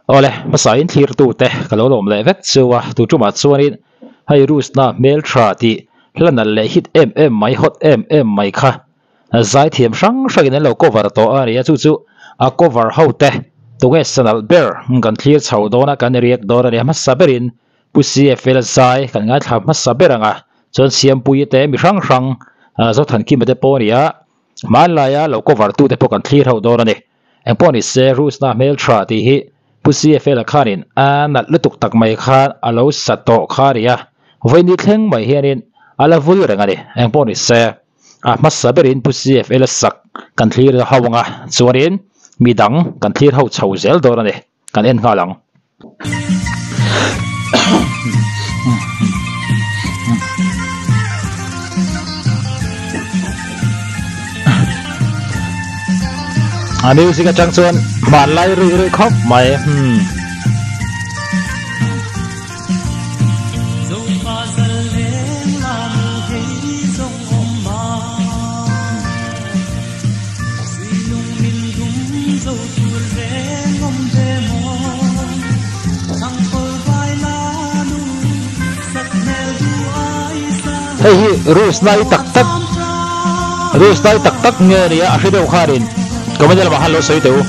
Awle, hmasain thlirtute ka lo lawm leh vek chu a, tu tumah chuanin hei Rusna hmeltha tih hla nalh leh hit em em mai, hot em em mai kha zaithiam hrang hrangin an lo cover tawh a ni a, chu chu a cover ho te tunge sanalh ber kan thlir chho dawn a, kan react dawn a ni a, hmasa berin Pu CFL zai kan ngaithla hmasa ber ang a, chuan Siampuii te mi hrang hrang Zothankima te pawh a ni a, hmanlaia lo cover tute pawh kan thlir ho dawn a ni. Engpawh ni se Rusna hmeltha tih hi Pu CFL-a khanin a nalh lutuk tak mai khan a lo sa tawh kha a ni a, vawiin thleng mai hianin a la vul reng a ni. Engpawh ni se a hmasa berin Pu CFL-a sak kan thlir ho ang a, chuanin midang kan thlir ho chho zel dawn a ni. Kan en nghal ang. A music atang chuan hmanlai rui rui khawp mai. Hmm. Hei hi Rus nai tak tak Rus nai tak tak nge nia a hre deuh khanin comment lamah khan lo sawi teh u.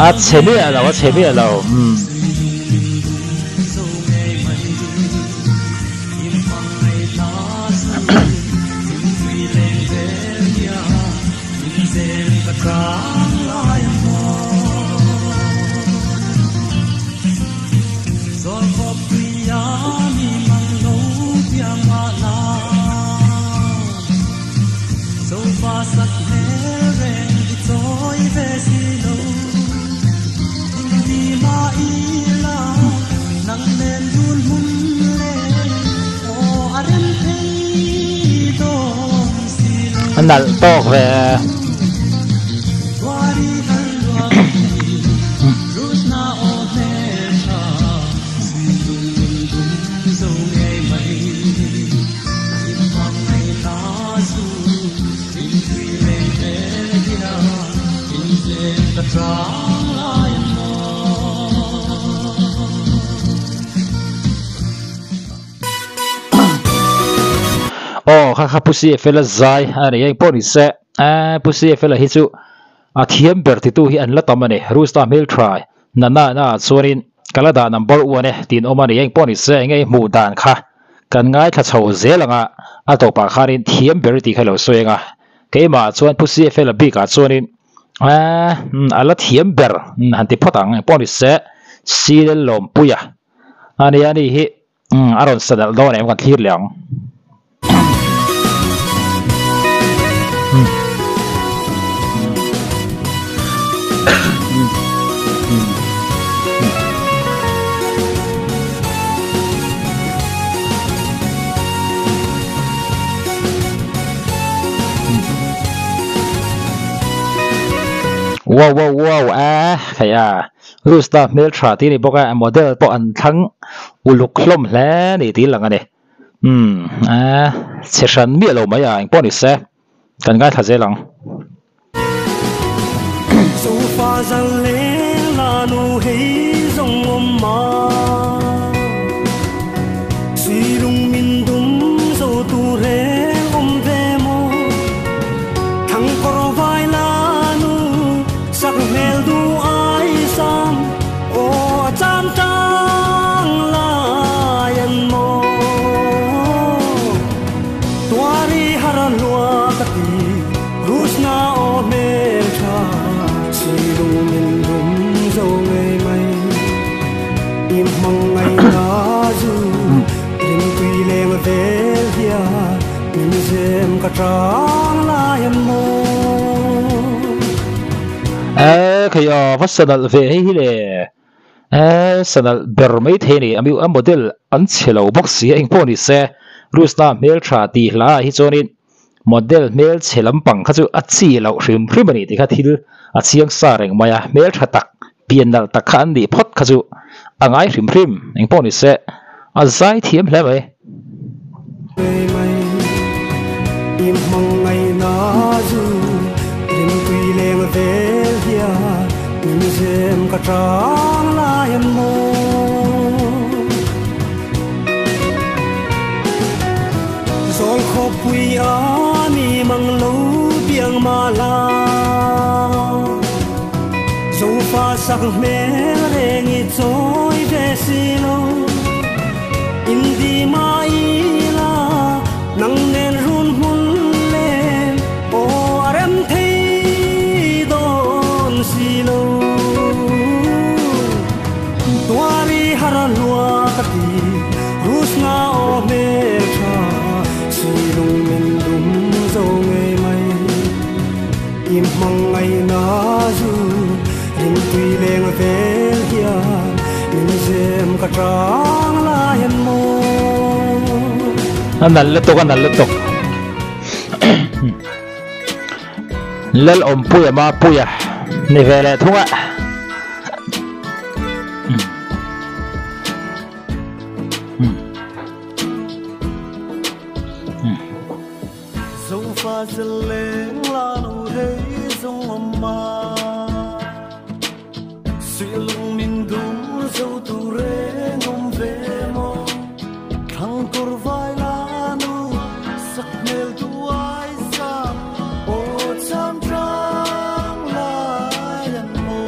A chhe miah lo a chhe miah lo umm. A nalh tawk ve e. Aw kha kha Pu CFL a zai a ni eng pawh ni se eh Pu CFL a hi chu a thiam ber titu hi an la tam a ni Rusta hmeltha na na na ah chuanin ka la dah number one e tiin awm a ni eng pawh ni se enge i hmuh dan kha kan ngaithla chho zel ang a a tawpah khanin thiam ber tih kha i lo sawi ang a keimah chuan Pu CFL a bikah chuanin eh a la thiam ber han ti phawt ang eng pawh ni se Silel Lawmpuia a nia ni hi Umm a rawn sa dalh dawn em kan thlir leh ang. Wow wow wow a hei a Rusta hmeltha tih a ni bawk a model pawh an thlang uluk hlawm hle a ni tih lang a ni umm a chhe hran miah lo mai a engpawh ni se kan ngaithla zel ang. Eee kei a va sanalh ve hei hi le eee sanalh ber mai thei a ni a model an chhe lo bawk si a engpawh ni se Rusna hmeltha tih hla ah hi chuanin model hmelchhe lampang kha chu a chi loh hrim hrim a ni tih kha thil a chiang sa reng mai a hmeltha tak pian nalh tak kha an nih phawt kha chu a ngai hrim hrim engpawh ni se a zai thiam hle mai. zem ka chang lai an mo Zol kho pui a mi mang lo piang ma la Zo fa sak mel reng i choi ve si lo In di ma i la nang nen run hun le o arem thei don si lo Tuari hara lua ka ti rus na o mel tha si lung min dum zo ngei mai im mang ngai na zu rim tui leng vel hian min zem ka chang lai an mo a nal lutuk a nal lutuk lal awm puia ma puia ni ve leh thung a. Zo fa leng la nu hei zong om ma Suy lung min dum zo tu re ngom ve mo Thang tur vai la nu sak mel tu ai sam o cham trang lai an mo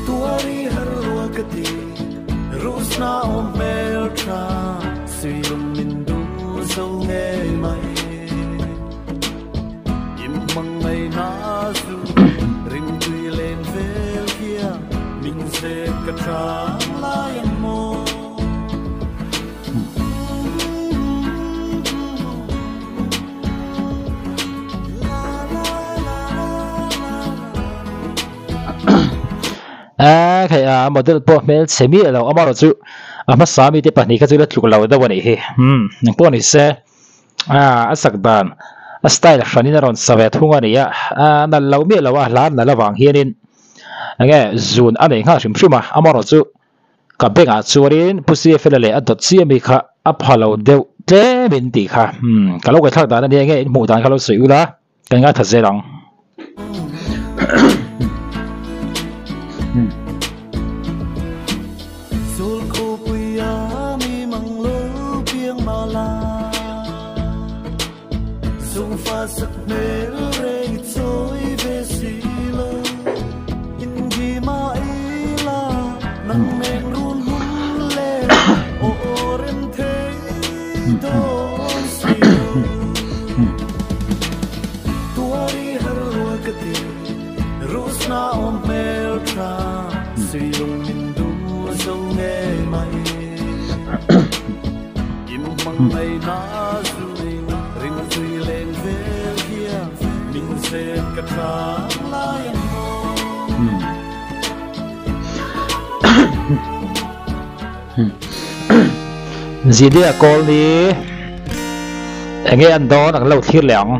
Tuari har lua ka ti rus na om mel tra Suy lung min dum zo nghe mai Im mang ngày na zu rim tui len vel kia min se ka trang lai an mo A khai a model pawh hmel chhe mi lo amarawh chu a hmasa mi te pahnih kha chu la tluk lo deuh a nih hi eng pawh ni se a a sak dan a style hranin a rawn sa ve thung a ni a a nal lo miah lo a hla nal avang hianin enge zun a nei nghal hrim hrim a amarawh chu ka bengah chuanin Pu C F L leh a dawt chiah mi kha a pha lo deuh tlem in tih kha ka lo ngaihthlak dan a nia enge in hmuh dan kha lo sawi ula kan ngaithla zel ang. Zul kho puia mi mang lo piang ma la Zo fa sak mel re choi ve si lo In di ma i la nang men run hun le o rem the don si lo Tuari har lua ka ti rus na om mel tra Suy lung min du zo nghe mai Im mang ngày na zu rim tui len vel kia min zem ka trang lai an mo Zidia kawl ni enge an dawn ang lo thlir leh ang.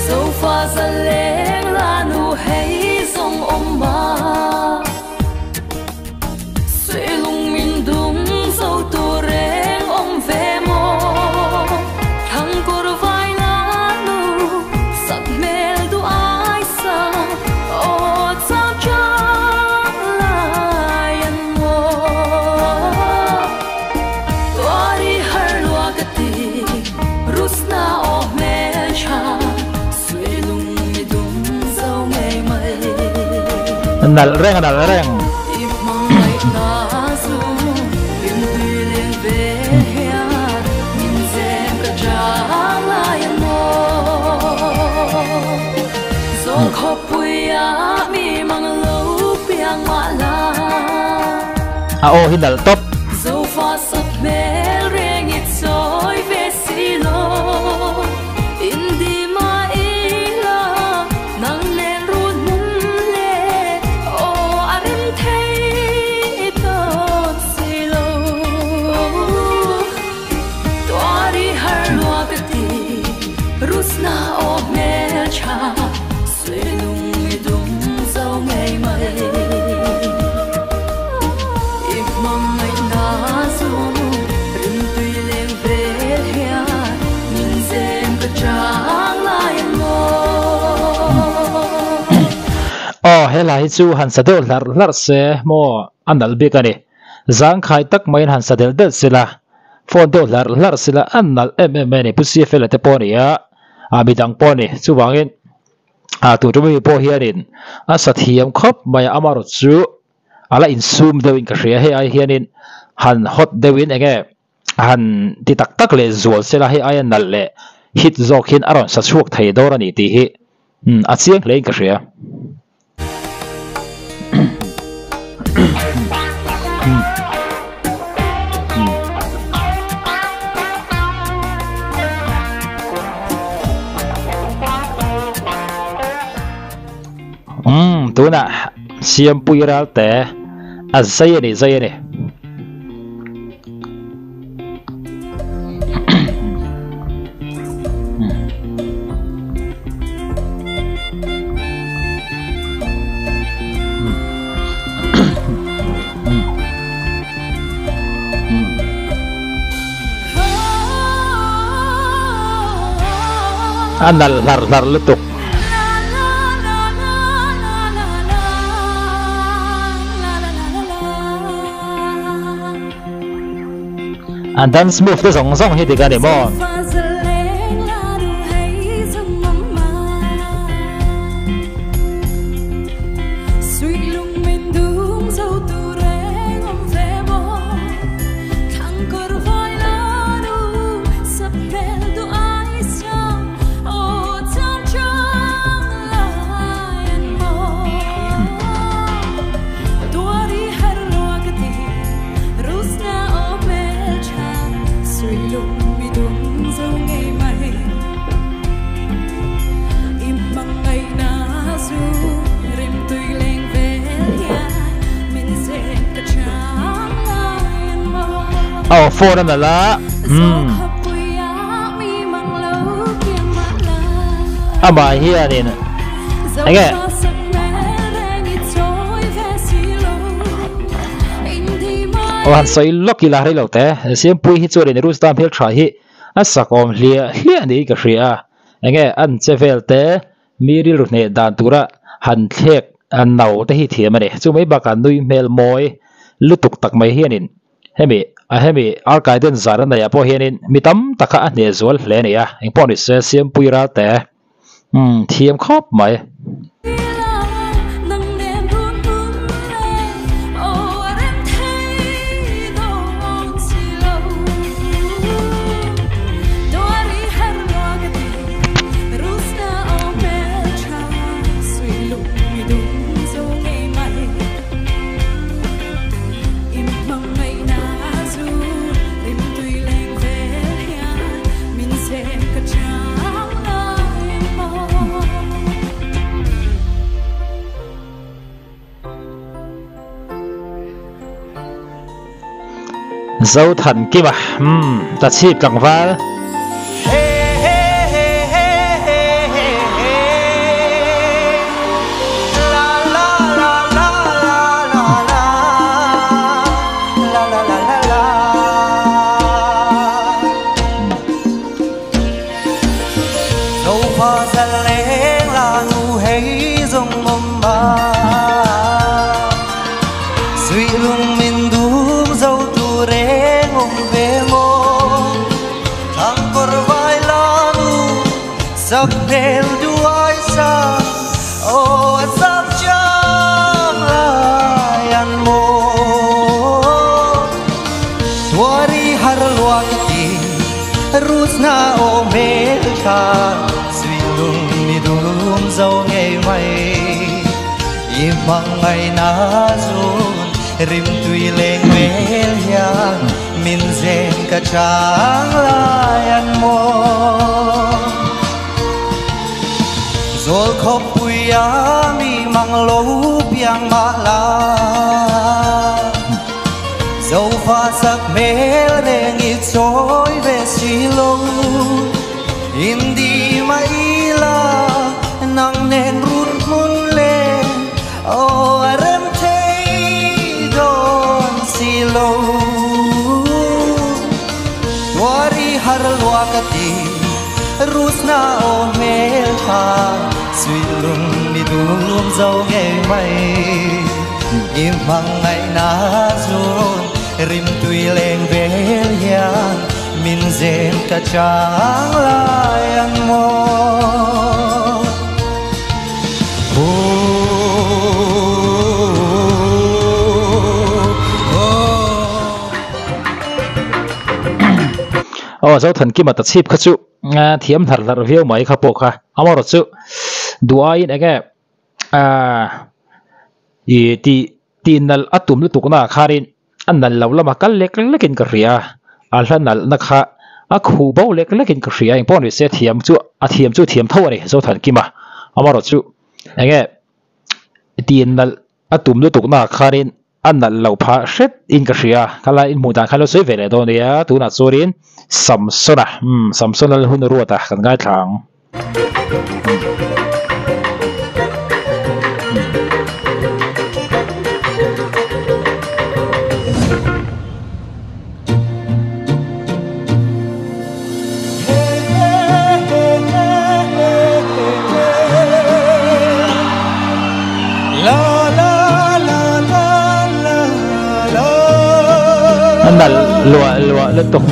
Zo fa zaleng la nu hei zong om ma Suy lung min dum zo tu reng om ve mo Thang kur vai la nu sak mel du ai sa o cham chang lai an mo Tuari har lua ka ti rus na o mel cha Suy lung mi dum zo ngei mai Nal reng a nal reng. Im mang ngai na zu im tui len ve hian min zem ka chang lai an mo Zo kho puia mi mang lo piang ma la A aw hi nal top. Zo fa sak mel reng i choi ve si lo In Aw helai hi chu han sa deuh hlarh hlarh se maw a nalh bik a ni. Zangkhai tak maiin han sa delh delh sela, phone deuh hlarh hlarh sela a nalh em em mai a ni. Pu CFL a te pawh a ni a, ah midang pawh a ni. Chuvangin ah tun ṭum ami pawh hianin a sa thiam khawp mai a, amaherawh chu a la insum deuhin ka hria. Hei ai hianin han hot deuhin eng nge han ti tak tak leh zual sela hei aia nalh leh hit zawk hian a rawn sa chhuak thei dawr a ni tih hi a chiang hlein ka hria. Umm tunah Siampui Ralte a zai a ni zai a ni. A nalh hlarh hlarh lutuk. An dance move te zawng zawng hi dik a ni maw? Aw phone a nalh a umm amah hianin enge aw han sawi lawk ila rei lo te Siampui hi chuanin Rustam hmeltha hi a sak awm hliah hliah niin ka hria a enge an che vel te Mi rilru hneh dan tura han thlek no te hi thiam a ni. Chu mai bakah nui hmel mawi lutuk tak mai hianin hemi a hemi Arkaiden zan a neihah pawh hianin mi tam taka a hneh zual hle a ni a, engpawh ni se Siampui Ralte umm thiam khawp mai. Zothankima umm ta chhip tlangval. har lua ka ti Rusna aw hmel tha Suihlung mi dum zo ngei mai I hmangaihna zun rim tui leng vel hian min zem ka chang lai ang maw Aw Zothankima ta chhip kha chu thiam hlarh hlarh viau mai kha pawh kha amaherawh chu duh aiin eng nge ahh ih tih tih nalh a tum lutuk naah khanin a nalh loh lama kal lek lek in ka hria a hla nalh na kha a khuh bo lek lek in ka hria engpawh ni se thiam chu a thiam chu thiam tho a ni Zothankima amaherawh chu eng nge tih nalh a tum lutuk naah khanin a nalh loh phah hret in ka hria khalai in hmuh dan kha lo sawi ve leh dawn nia tunah chuanin Samsona umm Samsona la hun ruat a kan ngaithla ang. A nalh luah luah lutuk.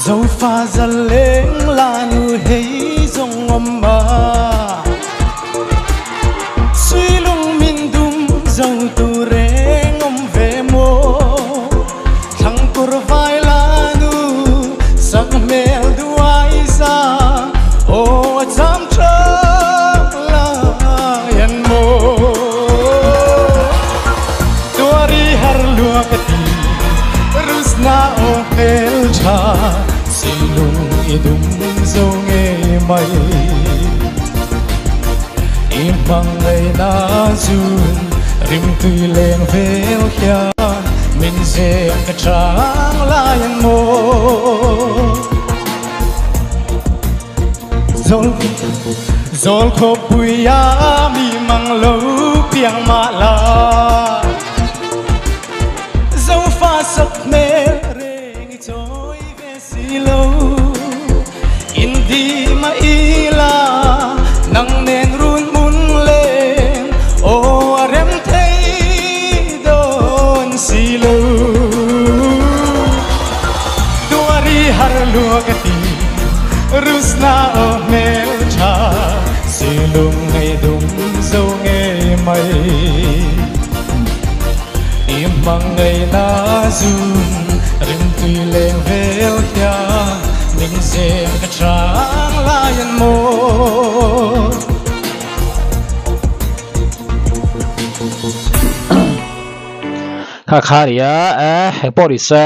Zofa zaleng lanu hei zawng awm a Suilung min dum zo tu reng awm ve maw Thlangkur vai lanu sak hmel duai za aw a cham thak lai an maw Tuari har lua ka ti Rusna aw hmel tha Silung i dum zo ngei mai I hmangaihna zun rim tui leng vel hian min zem ka chang lai ang maw Zawl zawl khawpui a mi mang lo piang mah la Zofa sawp hmel reng i chawi ve si lo Indi mah ila nang nen run hmun leng aw a rem thei dawn si lo Tuari har lua ka ti Rusna aw hmel tha Silung ngei dum zo ngei mai I hmangaihna zun rim tui leng vel hian min zem ka chang lai an maw. Kha kha nia e engpawh ni se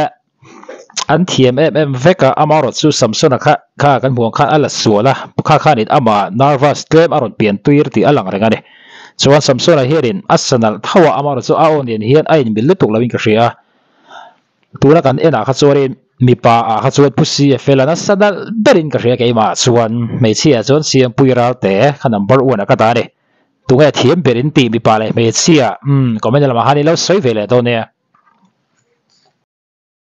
an thiam em em vek a amaherawh chu Samsona kha kha kan hmuh ang khan a la sual a kha khanin amah nervous tlem a rawn pian tuir tih a lang reng a ni chuan Samsona hianin a sa nalh tho a amaherawh chu a aw nen hian a inmil lutuk loin ka hria a tuna kan enah kha chuanin mipa ah kha chuan Pu CFL a nasa nalh berin ka hria keimah chuan hmeichhia ah chuan Siampui Ralte kha number one ah ka dah a ni tunge thiam berin tih mipa leh hmeichhia umm comment lamah khan ilo sawi ve leh dawn nia.